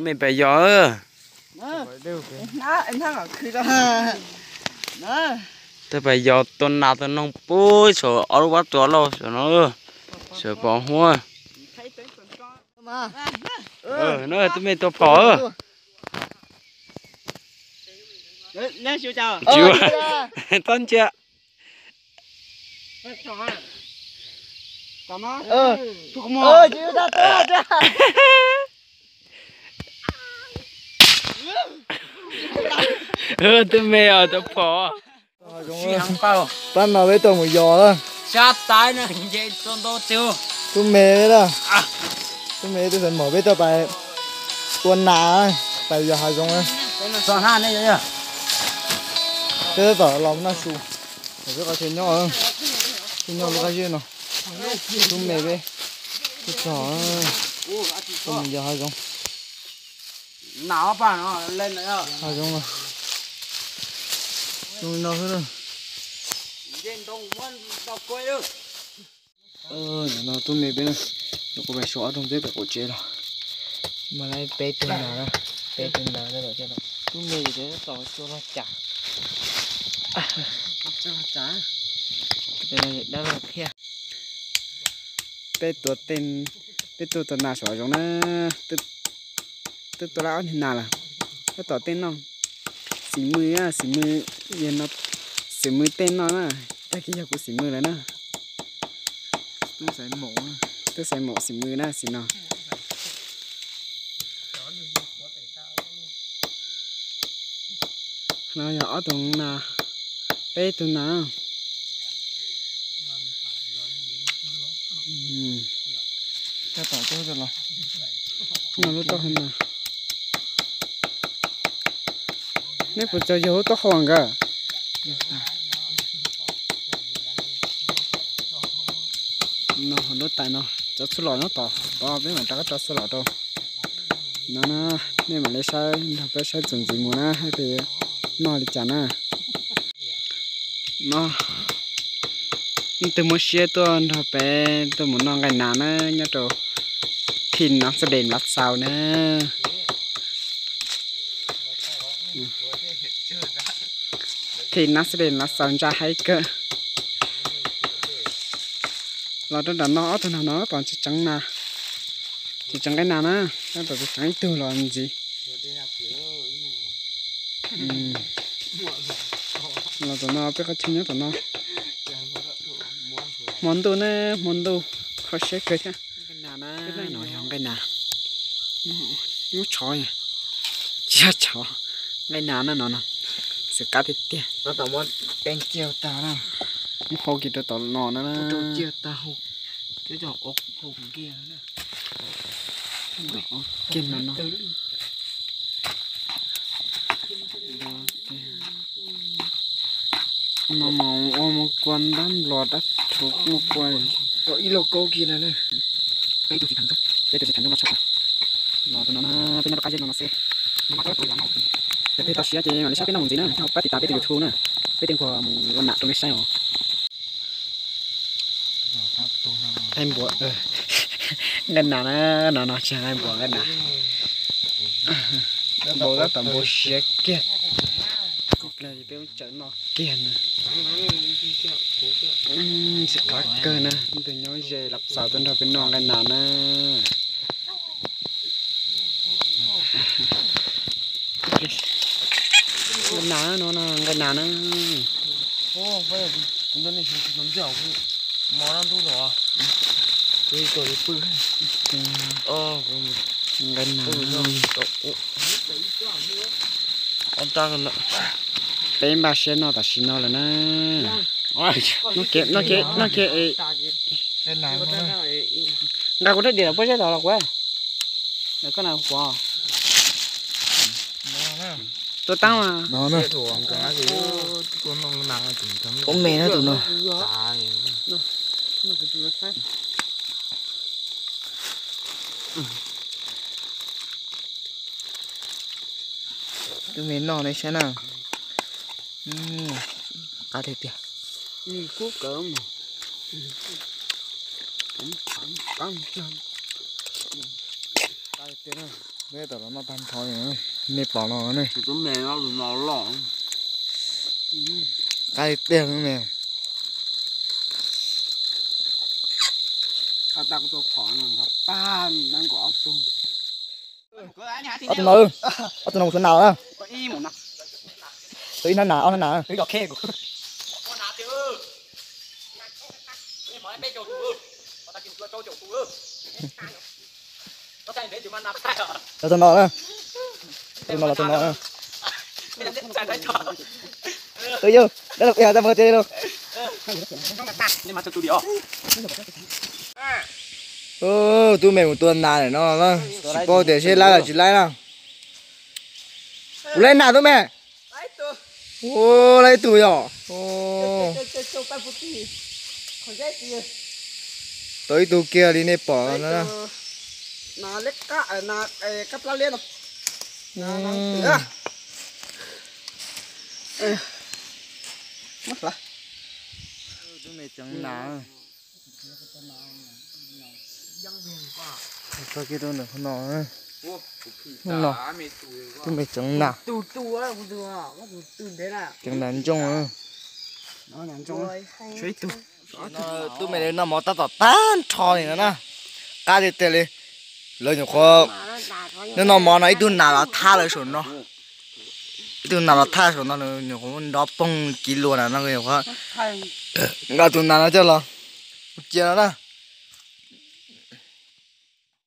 Me pais yos, tawg pais yos tua nas tua noog puag saum ob lub vab tua lauj saum no, saum pos huab. No tub me tua phom. Tsob ntsia. Tub me tua phom. Pab no peb tuaj mus yos na. Tub me peb na, tub me tub xaiv mom peb tuaj pais tua nas, pais yos hav zoov na. Peb tab tom los noj su, peb qhov chaw nyob, chaw nyob lub qab zib no. Tub me peb tuaj txog, tuaj mus yos hav zoov. Hav zoov no, zoo li no xwb na. No tub me peb, kuv pais suav ob rooj teb pem qaum tsev los. Mas peb tug nas, peb tug nas, tub me tab tom cua loj cas. Dab laug thiab. Peb tuaj, peb tuaj tua nas saum zoov na, twb tua lawm ob niag nas lawm, tab tom tej noj. Xim mws, xim mws, yog no xim mws tej noj na, tag kis yog kuv xim mws lawm na. Twb xaiv maum xim mws na xim no. No yog ob tug nas, peb tug nas. No lub taub hau no. Neb puas tso yog lub taub hau nkawd? No lub tais no, cov txhuj lom nyob tom tod, peb mam rov qab tso txhuj lom rau. No na, nej mam li saib nrog peb saib txuas ntxiv mus na, hais tias noj li cas na. No, leej twg muaj siab tuaj nrog peb tuaj mus noj nqaij nas na, nyob rau Thij Nab Xab Des Lav Xaus na. Thij Nab Xab Des Lav Xaus ntsa haib kawg. Los rau nram no ob tug no no tom tsis tseev nas, tsis tseev nqaij nas na, tab tom tsis tseev ib tug los ntxiv. Los tom no peb qhov chaw nyob tom no. Hmo ntuj na, hmo ntuj kho siab kawg thiab. Nqaij nas na, no yog nqaij nas. Muab tshov, tsis yog tshov, nqaij nas na no no. Xwm qab tiag tiag. Muab hau kiag rau tom no na. Kiag no no. No mas ua mus kua ntab nplos dab rhuv mus kua. Ib lauj kaub kiag no na. Peb tug tsis tham zoo los tshaj. Los rau no na, peb nyob rau qab zeb no no xwb. Yog peb toj siab ces mam li saib peb noj mus ntxiv na, pab tiv tas peb tus YouTube na. Peb tej nquag mus ua nam rau nej saib os. Nqaij npuas, nqaij nas na, no no tsis nqaij npuas, nqaij nas. Npau tab tom npau siab kiag. Kuv pliag peb tsawv noj kiag na. Tsis qab kawg na, tus nyob ze Lav Xaus tuaj nrog peb noj nqaij nas na. Nqaij nas no, nqaij nas na. Nqaij nas. Peb npaj siab noj tam sim no lawm na. Noj kiag, noj kiag, noj kiag. Nqa kuv rab diam los puab zeb los los kuv. Koj na kuv. Tua taab mas. Ua me na tus no. Tus me noj nej saib na. Qab tiag tiag. Kub kawg mas. Qab tiag na. Peb tom los noj tag nrho, nej pom no ne. Qab tiag tiag me. Ob tug no, ob tug no mus xyuas nas na. Tus ib hnab nas, ob hnab nas. Los tus no na. Tus no los tus no na. Tus yug, dab los pia tau mus tiag li lauj. Tub me mus tua nas lawm no, tsis paub tias seb laib los tsis laib na. Kuv laib nas tub me. Ua, laib ib tug yom. Tau ib tug kiag li nej pom no na. Tub me tseev nas. Txog kiag rau ntawm qhov no, no, tub me tseev nas. Tseev nas ntsooj. Tub me li noj mov tab tom tag nrho li no na. Qab tiag tiag li. Lawv nyuam qhuav, noj noj mov no ib tug nas los thab lawv saum no. Ib tug nas los thab saum no, nyuam qhuav nrov poog kiv lua na no, nyuam qhuav nqa tus nas no coj los cia no na.